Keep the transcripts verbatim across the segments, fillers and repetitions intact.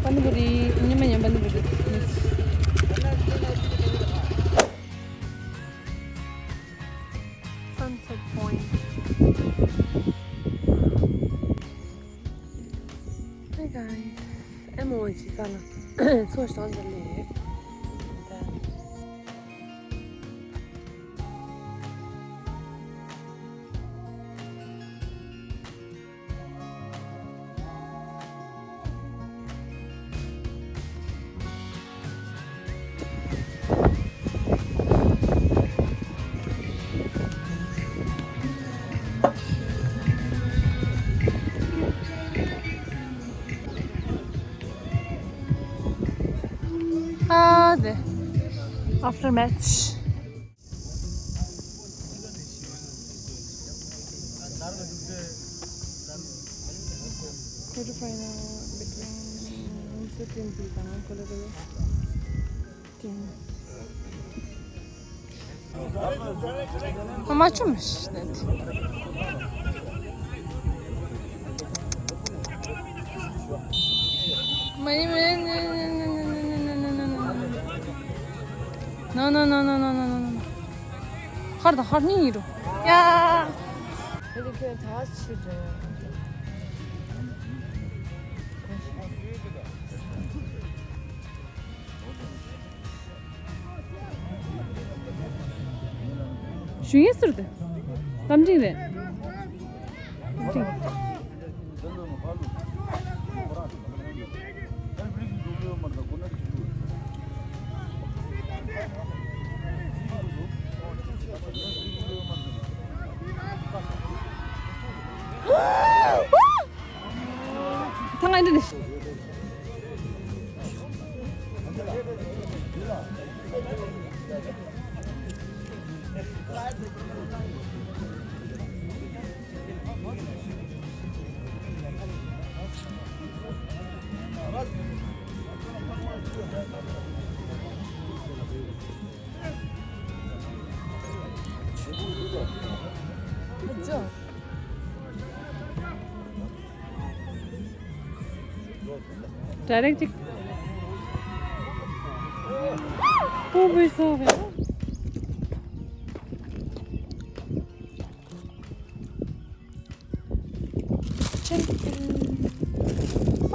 Pani puri, ཉི་མ་ཉམས་པ་ནི་བུ་རེད། Sunset Point. Hey guys, ཨེ་མོ་ཅི་ས་ལ་སོ་ཞང་འདི་ལས། Ah, the after match. Quarter final between Sutton P དང་Colorado team. How much much that? No, no, no, no, no, no, no, no. Hard, hard, ni ro. Ya. ཞུ་ཡིན་ཟེར་ཏེ། རྟ་མགྲིན་རེད། རྟ་མགྲིན། ཐང་ཨེ་འདྲ་ནི། Direct ཅིག་པུ་བུ་སོ་བེ།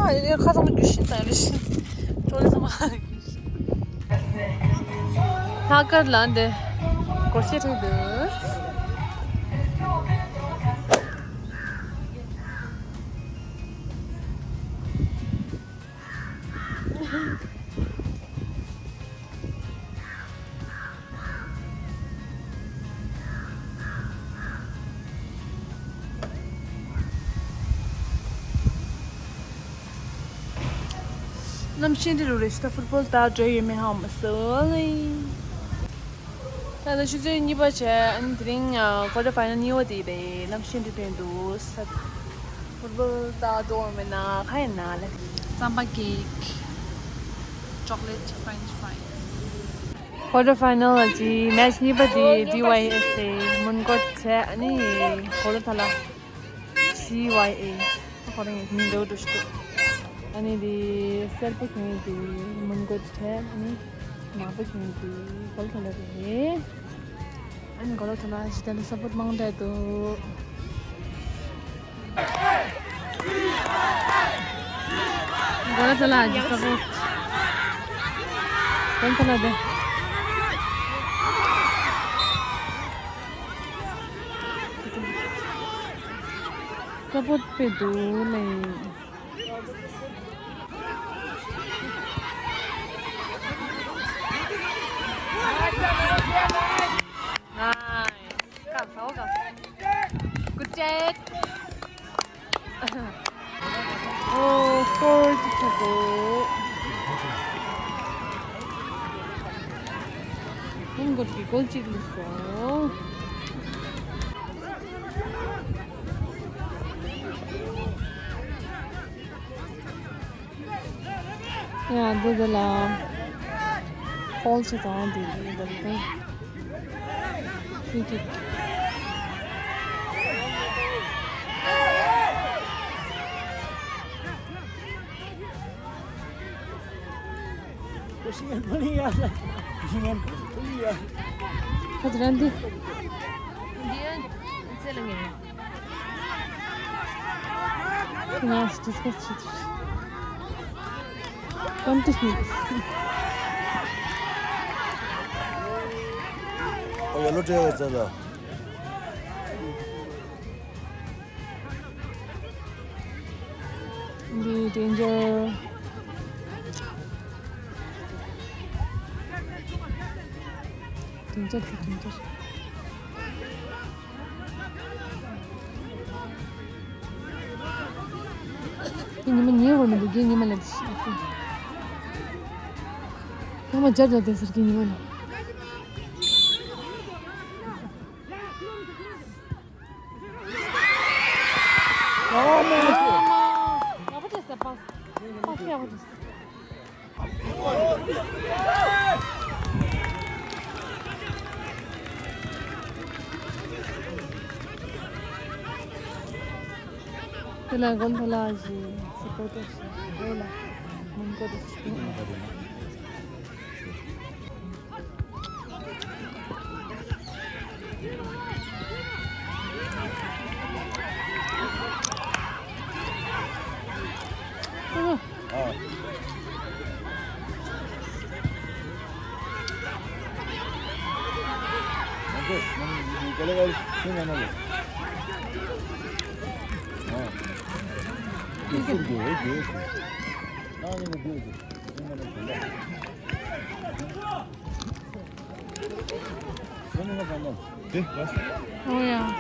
ཨ་ཡ་ཁ་ཚང་མ་རྒྱུ་ཤིན་ཙང་རེ་ཤིན། ཀྲོ་ལེ་ཚང་མ་རྒྱུ་ཤིན། ལྷག་དཀར་ལ་འདི་སྒོར་གཞས་འཁྲབ་འདུག་གནམ་གཤིས་འདི་རུ་རེ་ཤི་ད་ཕུཊ་བོལ་ད་འགྲོ་ཡོད་མེད་ཧ་མ་སོ་ལེ། ད་ལྟ་ཆུ་ཚོད་གཉིས་པ་བྱས། ཨ་ནི་དེ་རིང་ཨ་ཀོ་ཊར་ཕའི་ནལ་གཉིས་པ་དེ་རེད། གནམ་གཤིས་འདི་དོན་དུ་ས་ཕུཊ་བོལ་ད་འགྲོ་ཡོད་མེད་ན་ཁ་ཡིན་ན་ལེ། རྩམ་པ་ཀེག་ཅོག་ལེཊ་ཕྲེན་ཆི་ཕ་རའི་སི། ཀོ་ཊར་ཕའི་ནལ་ལ་ཅི་མེ་ཆི་གཉིས་པ་དེ་ཌི་ཝའི་ཨེས་ཨེ་མོན་གྷོ་བྱས། ཨ་ནི་གོ་ལ་ཐ་ལ་ཇི་ཝའི་ཨེ། ཁོ་རང་གི་མིང་འདྲ་བོ་འདྲ་ཞིག་འདུག་ཨ་ནི་དེ་སེར་པོ་གྱོན་ཡོད་དེ་མོན་གྷོ་བྱས། ཨ་ནི་ནག་པོ་གྱོན་ཡོད་དེ་གོ་ལ་ཐ་ལ་རེད། ཨ་ནི་གོ་ལ་ཐ་ལ་ཇི་ལྟར་ལ་ས་པོར་མང་དྲགས་འདུག་གོ་ལ་ཐ་ལ་ཇི་ས་པོར། གོ་ལ་ཐ་ལ་དེ། ས་པོར་དཔེ་འདུག་ལེ། Nice. Good take. Oh, score གཅིག་ཆགས་སོང་། ཧོམ་གོར་གྱི་གོལ་གཅིག་བླུགས་སོང་། ཡ་འདི་འདི་ལ་ཧོལ་ཆེ་ཙང་འདི་འདི་འདི་འདི། ཧི་ཧི། ཁ་ཚ་རན་ཏི། འདི་ཡང་ཚེ་ལ་ངེས། ང་ཌིས་ཁ་སི་བྱེད་ཀྱི་ཀོན་ཊེ་སི་ཊི་ནི་ཨོ་ཡ་ལོ་ཏྲེ་ཡོད་ཚ་ལ། འདི་ཌེན་ཇར། ཌེན་ཇར་ཌེན་ཇར། ཉི་མ་ཉལ་བར་མི་འདུག་རྒན་ཉི་མ་ལ་ཤི། ཚང་མ་འཇབ་འཇབ་བསྡད་ཟེར་རྒན་ཉི་མ་ལ། ཡག་པོ་བྱས་ཟེར་པཱས། པཱས་ཡག་པོ་བྱས། དེ་ལ་དགོན་པ་ལ་ཞིག་སི་པོ་ཊར་ཞིག་རེད་ལ། མོན་གྷོ་དུ་ཞིག་ཨོ་ཡ།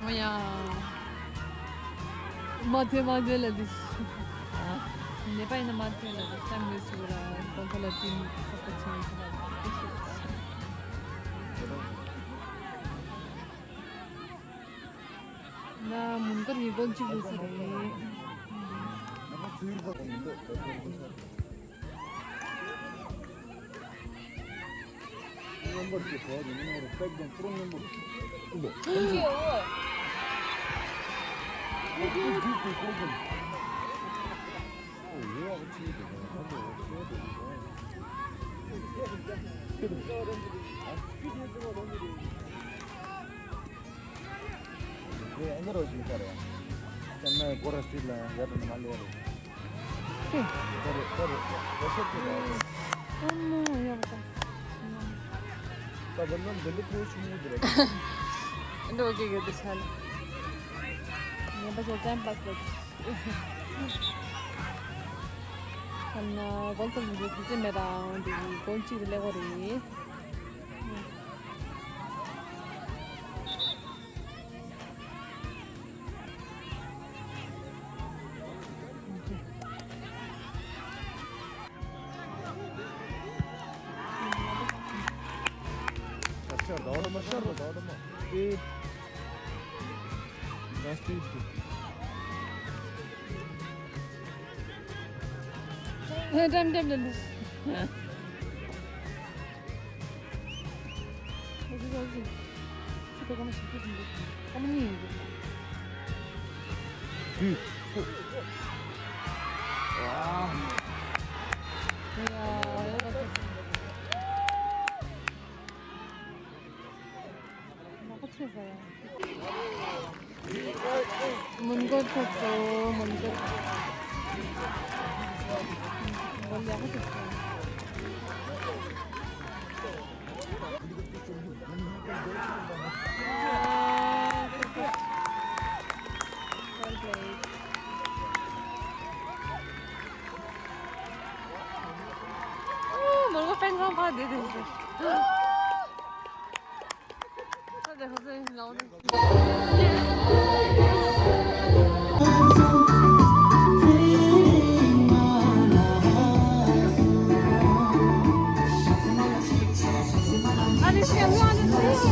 ཨོ་ཡ། མ་ཐོས་མ་ཐོས་ལ་འདི། ནད་པ་ཡིན་ན་མ་ཐོས་ལ་འདི་ཤ་མི་ཟུག་ལ་གོང་ཁ་ལ་ཏིན་ཁོག་པ་ཆེན་ཡིན་ལ་ཏིན་ཤོད། ང་མུན་དཀར་གྱི་སྒོ་འབྱེད་ལུས་ས་རེད། ངས་ཨ་ནེ་རོ་ཞིག་ས་རེད། ཀྱང་ན་སྒོ་ར་སྤྲིད་ལ་ཡར་དུ་ནི་མ་ལེ་རེད། ཧེ། ད་རེད་ད་རེད་ད་ཤེར་གྱི་རེད། ཨ་མ་ཡག་པ། ད་བར་ནམ་འདི་འདྲ་ཁོ་ཆུང་ངུ་འདི་རེད། འདྲ་བ་གེ་གེ་འདི་ཆ་ལ། ངན་པ་ཆོ་ཀྲན་པ་སི་ལ། ཁམ་ན་གོང་ཚོ་འདི་ཚོ་ཙེ་མེད་རང་འདི་གོང་གཅིག་ཏུ་ལེགས་པོ་རེད། འགྲམ་འགྲམ་འགྲམ། མོན་གྷོ་ཐོབ་སོང་། མོན་གྷོ། མོན་གྷོ་ཡག་པོ་ཐོབ་སོང་། Well played. ཨོ། མོན་གྷོ་ཕེན་ཚང་ཕར་བསྡད་བསྡད་ཟེར།